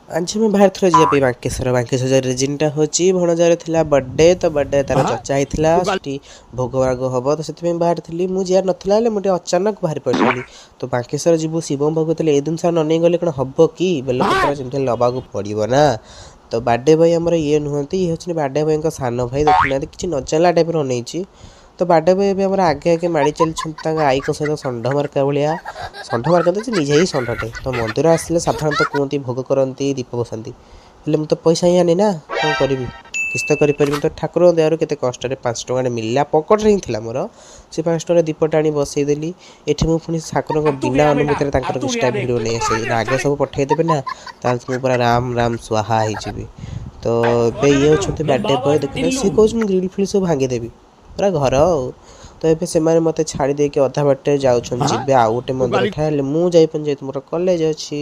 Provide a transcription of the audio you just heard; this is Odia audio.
ଆଜି ମୁଁ ବାହାରିଥିଲି ଯିବା ପାଇଁ ବାଙ୍କେଶ୍ୱର। ବାଙ୍କେଶ୍ୱର ରିଜନ୍ଟା ହେଉଛି ଭଣଜାର ଥିଲା ବର୍ଥଡେ। ତ ବର୍ଥଡେ ତାର ଚର୍ଚ୍ଚା ହେଇଥିଲା, ସେଠି ଭୋଗ ରାଗ ହେବ, ତ ସେଥିପାଇଁ ବାହାରିଥିଲି। ମୁଁ ଯିବାର ନଥିଲା, ହେଲେ ମୁଁ ଟିକେ ଅଚାନକ ବାହାରି ପଡ଼ିଥିଲି। ତ ବାଙ୍କେଶ୍ୱର ଯିବୁ, ଶିବଙ୍କ ପାଖକୁ ଥିଲେ ଏ ଜିନିଷ ନ ନେଇ ଗଲେ କ'ଣ ହେବ କି? ବେଲପତ୍ର ଯେମିତି ହେଲେ ନେବାକୁ ପଡ଼ିବ ନା। ତ ବାର୍ଥଡେ ବୟ ଆମର ଇଏ ନୁହନ୍ତି, ଇଏ ହେଉଛନ୍ତି ବାର୍ଥଡେ ବୟଙ୍କ ସାନ ଭାଇ। ଦେଖୁନାହାନ୍ତି, କିଛି ନ ଜାଣିଲା ଟାଇପ୍ର ଅନେଇଛି। ତ ବାର୍ଥଡେ ବୟ ଏବେ ଆମର ଆଗେ ଆଗେ ମାଡ଼ି ଚାଲିଛନ୍ତି ତାଙ୍କ ଆଈଙ୍କ ସହିତ ଷଣ୍ଢ ମାର୍କା ଭଳିଆ। ଷଣ୍ଢ ମାର୍କା ତ ସେ ନିଜେ ହିଁ ଷଣ୍ଢଟେ। ତ ମନ୍ଦିର ଆସିଲେ ସାଧାରଣତଃ କୁହନ୍ତି ଭୋଗ କରନ୍ତି, ଦୀପ ବସାନ୍ତି। ହେଲେ ମୁଁ ତ ପଇସା ହିଁ ଆନି ନା, କ'ଣ କରିବି? କିଛି ତ କରିପାରିବିନି। ତ ଠାକୁରଙ୍କ ଦୟାରୁ କେତେ କଷ୍ଟରେ 5 ଟଙ୍କାଟେ ମିଳିଲା, ପକେଟରେ ହିଁ ଥିଲା ମୋର। ସେ 5 ଟଙ୍କାରେ ଦୀପଟା ଆଣି ବସେଇଦେଲି ଏଠି। ମୁଁ ପୁଣି ଠାକୁରଙ୍କ ବିନା ଅନୁମତିରେ ତାଙ୍କର କିଛିଟା ଭିଡ଼ିଓ ନେଇ ଆସିଲି। ଆଗ ସବୁ ପଠେଇଦେବେ ନା, ତାହେଲେ ମୁଁ ପୁରା ରାମ ରାମ ସ୍ୱାହା ହେଇଯିବି। ତ ଏବେ ଇଏ ହେଉଛନ୍ତି ବାର୍ଥଡେ ବୟ। ଦେଖୁଛନ୍ତି, ସିଏ କହୁଛି ମୁଁ ଗ୍ରିଲ୍ ଫିଲ୍ ସବୁ ଭାଙ୍ଗିଦେବି ପୁରା ଘର। ଆଉ ତ ଏବେ ସେମାନେ ମୋତେ ଛାଡ଼ି ଦେଇକି ଅଧା ବାଟରେ ଯାଉଛନ୍ତି, ଯିବେ ଆଉ ଗୋଟେ ମନ୍ଦିର। ହେଲେ ମୁଁ ଯାଇପାରୁନି ଯେହେତୁ ମୋର କଲେଜ ଅଛି।